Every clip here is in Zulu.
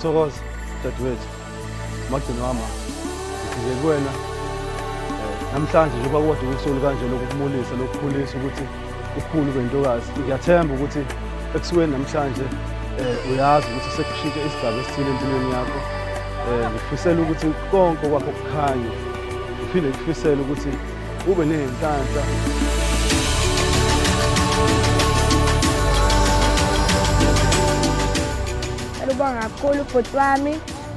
Nokuthokoza dadewethu, magcino wama ngifike kuwena namhlanje njengoba kodwa usuku kanje lokukumulisa lokukhulisa ukuthi ukhulu bentokazi. Ngiyathemba ukuthi ekusukeni namhlanje uyazi ukuthi sekushintshe isigaba esithile empilweni yakho. Ngifisela ukuthi konke kwakho kukhanye, ngiphinde ngifisele ukuthi ube nenhlanhla. Ngibonga kakhulu ubhuti wami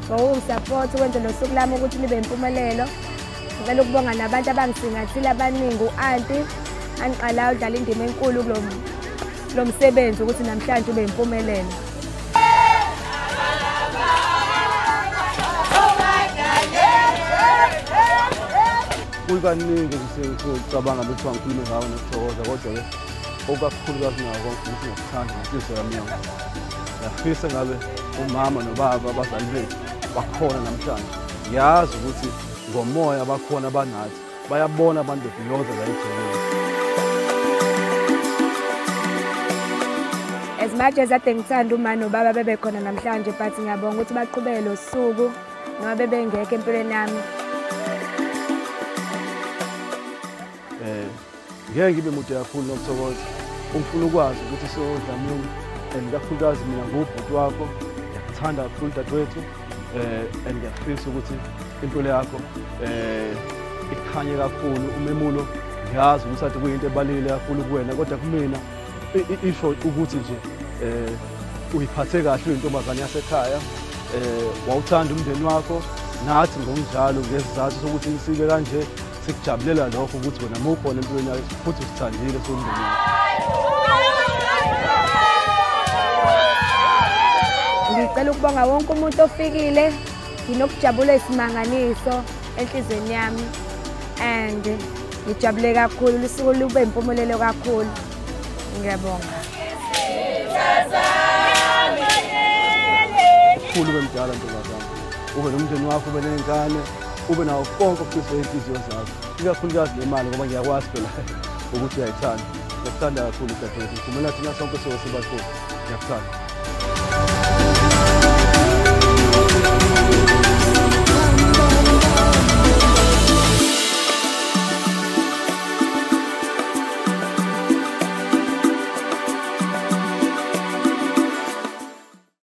ngokungisapotha ukwenza lo suku lami ukuthi libe impumelelo. Ngicela ukubonga nabantu abangisingathile abaningi, u-anti angiqalayo udlala indima enkulu kulo msebenzi ukuthi namhlanje ube impumelelo. Kukaningi ngicabanga ukuthi ngikhulume ngawe nokuthokoza, kodwa-ke okukakhulukazi nawo konke ukuthi ngiyakuthanda ngenhliziyo yami yonke. Ngiyafisa ngabe umama nobaba abazali bethu bakhona namhlanje. Ngiyazi ukuthi ngomoya bakhona banathi, bayabona abantu bebhiyoza la ejikeni. As much as ade ngithanda uma nobaba bebekhona namhlanje, but ngiyabonga ukuthi baqhubeke lo suku noma bebengekho empilweni yami. Ngeke ngibe mude kakhulu Nokuthokoza. Ungifuna ukwazi ukuthi sodlamini and kakhulukazi mina ngubhuti wakho, ngiyakuthanda kakhulu dadewethu, and ngiyafisa ukuthi impilo yakho ikhanye kakhulu. Umemulo ngiyazi ukuthi ade kuyinto ebalulekile kakhulu kuwena, kodwa kumina isho ukuthi nje uyiphathe kahle uyintombazane yasekhaya, wawuthanda umndeni wakho, nathi ngokunjalo ngesizathu sokuthi sibe kanje sikujabulela lokho ukuthi wena mukhona empilweni yakho futhi usithandile somndeni wakho. Ngicela ukubonga wonke umuntu ofikile, nginokujabula isimanganiso enhliziyweni yami and ngijabule kakhulu, lusuku lube impumelelo kakhulu. Ngiyabonga. Ukhulu bemdala ntombazane, ube nomndeni wakho, ube ney'ngane, ube nawo konke okufiswa iy'nhliziyo zakho, ikakhulukazi nemali ngoba ngiyakwazi phela ukuthi uyayithanda. Ngiyakuthanda kakhulu dadewethu, ngivumela thina sonke sobe sibakhulu. Ngiyakuthanda.